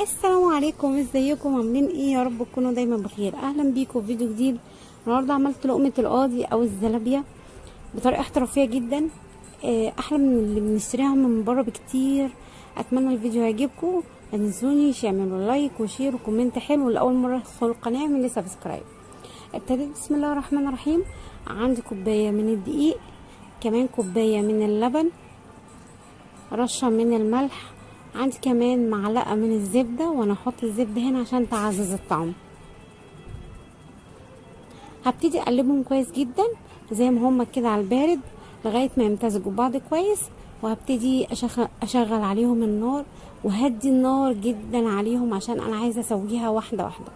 السلام عليكم، ازيكم؟ عاملين ايه؟ يا رب تكونوا دايما بخير. اهلا بيكم في فيديو جديد. النهارده عملت لقمة القاضي او الزلابيه بطريقة احترافية جدا، احلى من اللي بنشتريها من بره بكتير. اتمنى الفيديو يعجبكم. ما تنسونيش اعملوا like و share و comment حلو. لاول مرة تدخلوا القناة اعملوا subscribe. ابتديت بسم الله الرحمن الرحيم. عندي كوباية من الدقيق، كمان كوباية من اللبن، رشه من الملح، عندي كمان معلقه من الزبدة، وانا احط الزبدة هنا عشان تعزز الطعم. هبتدي اقلبهم كويس جدا زي ما هما كده على البارد لغاية ما يمتزجوا بعض كويس. وهبتدي اشغل عليهم النار، وهدي النار جدا عليهم عشان انا عايزه اسويها واحدة واحدة.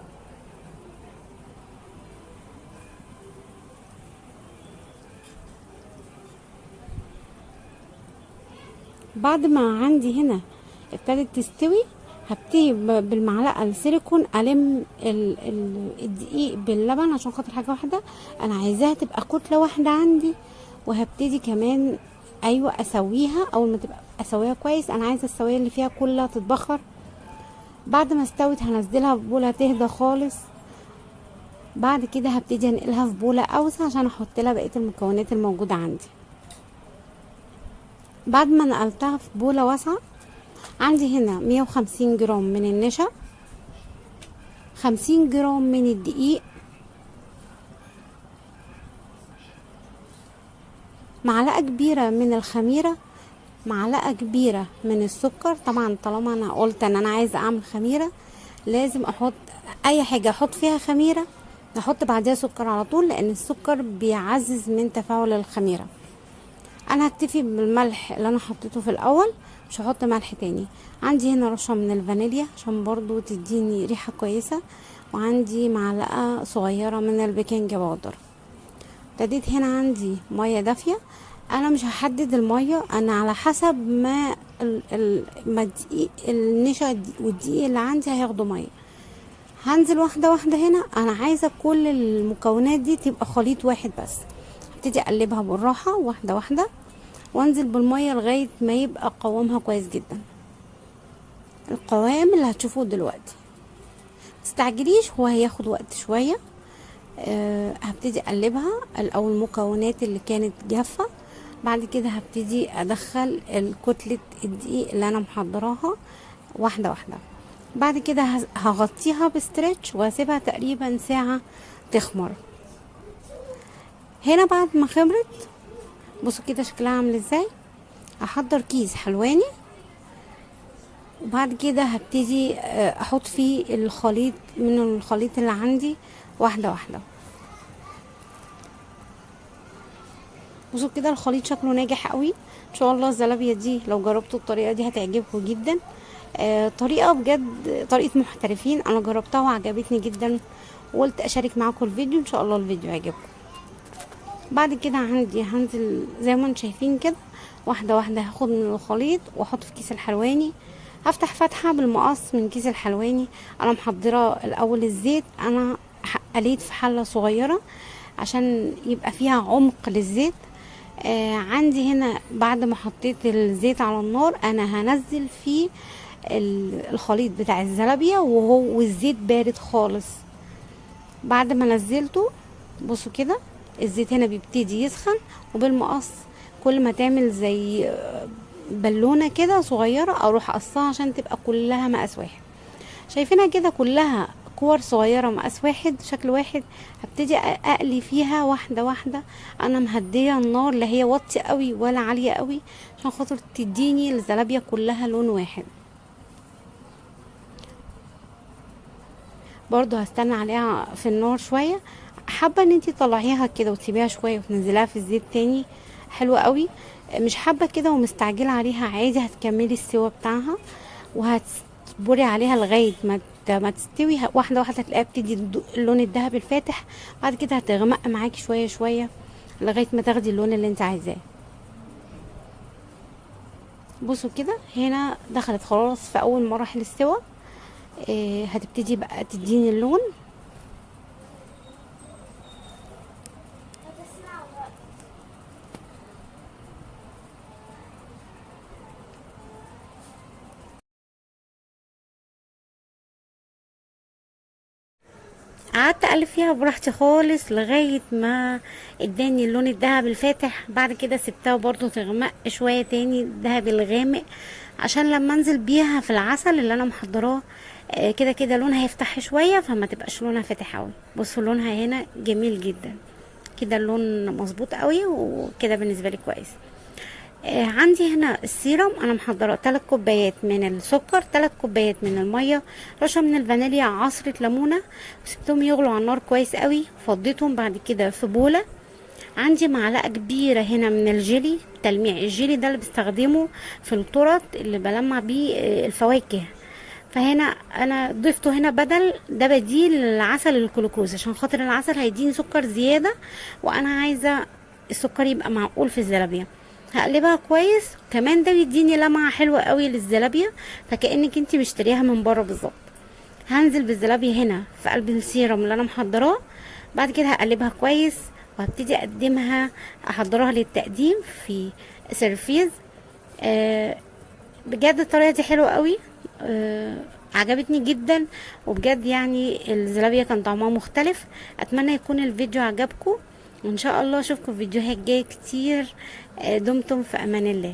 بعد ما عندي هنا ابتدت تستوي، هبتدي بالمعلقه السيليكون الم الدقيق باللبن عشان خاطر حاجة واحدة، انا عايزاها تبقى كتلة واحدة عندي. وهبتدي كمان ايوه اسويها، اول ما تبقى اسويها كويس، انا عايزه السوية اللي فيها كلها تتبخر. بعد ما استوت هنزلها في بوله تهدى خالص. بعد كده هبتدي انقلها في بوله اوسع عشان احط لها بقية المكونات الموجودة عندي. بعد ما نقلتها في بوله واسعة، عندي هنا 150 جرام من النشا، 50 جرام من الدقيق، معلقة كبيرة من الخميرة، معلقة كبيرة من السكر. طبعا طالما انا قلت ان انا عايزة اعمل خميرة لازم احط اي حاجة احط فيها خميرة احط بعديها سكر على طول، لان السكر بيعزز من تفاعل الخميرة. انا هكتفي بالملح اللي انا حطيته في الاول، مش هحط ملح تاني. عندي هنا رشة من الفانيليا عشان برضو تديني ريحة كويسة، وعندي معلقة صغيرة من ال baking powder. ابتديت هنا عندي مية دافية. انا مش هحدد المية، انا على حسب ما ما الدقيق، النشا والدقيق اللي عندي هياخدوا مية. هنزل واحدة واحدة. هنا انا عايزة كل المكونات دي تبقى خليط واحد بس. هبتدي اقلبها بالراحة واحدة واحدة، وانزل بالمية لغاية ما يبقى قوامها كويس جدا، القوام اللي هتشوفوه دلوقتي. متستعجليش، هو هياخد وقت شوية. هبتدي اقلبها الاول المكونات اللي كانت جافة، بعد كده هبتدي ادخل الكتلة الدقيق اللي انا محضراها واحدة واحدة. بعد كده هغطيها بستريتش واسيبها تقريبا ساعة تخمر. هنا بعد ما خمرت بصوا كده شكلها عامل ازاي. هحضر كيس حلواني، وبعد كده هبتدي احط فيه الخليط من الخليط اللي عندي واحدة واحدة. بصوا كده الخليط شكله ناجح قوي. ان شاء الله الزلابية دي لو جربتوا الطريقة دي هتعجبكم جدا. طريقة بجد، طريقة محترفين، انا جربتها وعجبتني جدا وقلت اشارك معاكم الفيديو. ان شاء الله الفيديو يعجبكم. بعد كده عندي هنزل زي ما انتم شايفين كده واحدة واحدة، هاخد من الخليط واحط في كيس الحلواني. هفتح فتحة بالمقص من كيس الحلواني. انا محضرة الاول الزيت، انا قليت في حلة صغيرة عشان يبقى فيها عمق للزيت. عندي هنا بعد ما حطيت الزيت على النار انا هنزل فيه الخليط بتاع الزلابية والزيت بارد خالص. بعد ما نزلته بصوا كده الزيت هنا بيبتدي يسخن، وبالمقص كل ما تعمل زي بالونة كده صغيرة اروح اقصها عشان تبقى كلها مقاس واحد. شايفينها كده كلها كور صغيرة مقاس واحد شكل واحد. هبتدي اقلي فيها واحدة واحدة. انا مهدية النار، لا هي واطية قوي ولا عالية قوي عشان خاطر تديني الزلابية كلها لون واحد. برضو هستنى عليها في النار شوية. حابة ان انتي تطلعيها كده وتسيبيها شوية وتنزليها في الزيت تاني، حلوة قوي. مش حابة كده ومستعجلة عليها عادي، هتكملي السوا بتاعها وهتصبري عليها لغاية ما تستوي واحدة واحدة. هتلاقيها بتدي اللون الذهبي الفاتح، بعد كده هتغمق معاكي شوية شوية لغاية ما تاخدي اللون اللي انت عايزاه. بصوا كده هنا دخلت خلاص في اول مراحل السوا. هتبتدي بقى تديني اللون. قعدت اقلب فيها براحتي خالص لغاية ما اداني اللون الذهبي الفاتح. بعد كده سبتها برضو تغمق شوية تاني الذهبي الغامق، عشان لما انزل بيها في العسل اللي انا محضراه كده كده لونها هيفتح شوية، فما تبقاش لونها فاتح قوي. بصوا لونها هنا جميل جدا كده، اللون مظبوط قوي وكده بالنسبة لي كويس. عندي هنا السيرم انا محضرة 3 كوبايات من السكر، 3 كوبايات من المية، رشه من الفانيليا، عصره ليمونه، وسبتهم يغلوا على النار كويس قوي. فضيتهم بعد كده في بوله. عندي معلقه كبيرة هنا من الجيلي تلميع، الجيلي ده اللي بستخدمه في التورت اللي بلمع بيه الفواكه، فهنا انا ضفته هنا بدل ده، بديل للعسل الجلوكوز، عشان خاطر العسل هيديني سكر زيادة وانا عايزه السكر يبقى معقول في الزلابيه. هقلبها كويس، كمان ده بيديني لمعة حلوة قوي للزلابيه، فكانك انتي مشتريها من بره بالظبط. هنزل بالزلابيه هنا في قلب السيرم اللي انا محضراه، بعد كده هقلبها كويس وهبتدي اقدمها، احضرها للتقديم في سيرفيز. بجد الطريقة دي حلوة قوي، عجبتني جدا، وبجد الزلابيه كان طعمها مختلف. اتمنى يكون الفيديو عجبكم، وان شاء الله اشوفكم في فيديوهات جاية كتير. دمتم في امان الله.